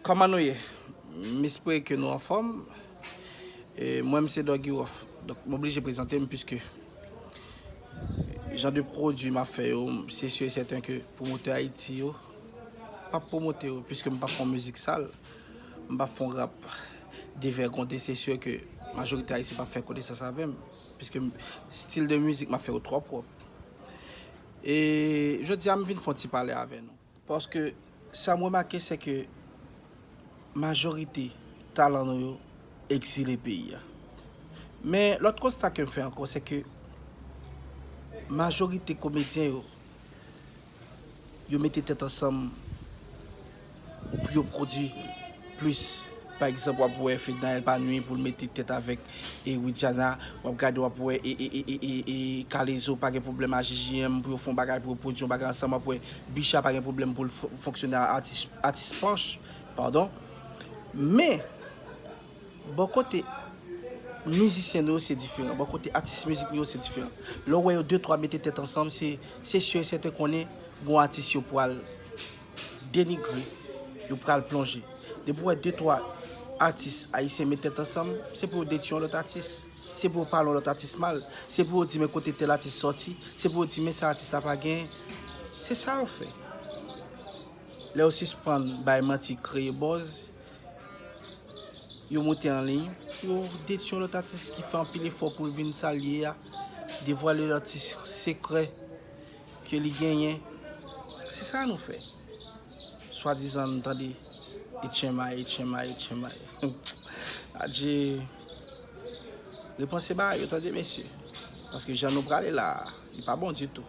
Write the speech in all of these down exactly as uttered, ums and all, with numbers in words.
Kòman nou ye? M espere ke nou anfòm. E mwen, m se Doggy Ruff. Donk, m oblije prezante m, piske jan de pwodui m ap fè yo, se si e sèten ke pwomotè Ayiti yo p ap pwomote yo, piske m p ap fè yon mizik sal, m p ap fè yon rap devègonde, se si ke majorite Ayisyen p ap fè konesans avè m, piske m, stil de mizik m ap fè yo twò pwòp. E jodi a, m vin fè yon ti pale avè nou. Paske sa m remake, se ke majorite talan nou yo egzile peyi a. Men lòt konsta ke m fè ankò, se ke majorite komedyen yo, yo mete tèt ansanm pou yo pwodui plis. Pa egzanp, w ap wè Fednaelle pa nwi pou l mete tèt avèk e Widiana, w ap gade, w ap wè e, e, e, e, e, e K-Lezo pa gen pwoblèm a J J M pou yo fè yon bagay, pou yo pwodui yon bagay ansanm, w ap wè Bicha pa gen pwoblèm pou l fon- fonksyone a atis, atis Panch, padon. Men, bò kote mizisyen nou yo se diferan, bò kote atis mizik nou yo se diferan. Lè w wè yo de twa mete tèt ansanm, se, se si e sèten konnen gon atis yo pral denigre, yo pral plonje. Depi w wè de twa atis ayisyen met tèt ansanm, se pou yo detwi yon lòt atis. Se pou yo pale yon lòt atis mal. Se pou yo di men kote tèl atis sòti. Se pou yo di men sa atis la pa genyen. Se sa yo fè. Lè yo sispann bay manti, kreye buzz, yo moute an liy, yo detwi yon lòt atis ki fè anpil efò pou l vin sa l ye a, devwale lòt ti sekrè ke li genyen. Se sa nou fè. Swadizan nou tande H M I, H M I, H M I. Adje, repanse bagay yo, tande, mesye. Paske jan nou prale la a, li pa bon ditou.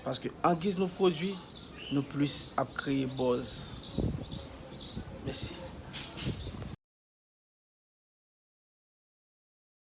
Paske angiz nou pwodui, nou plis ap kreye buzz. Mèsi.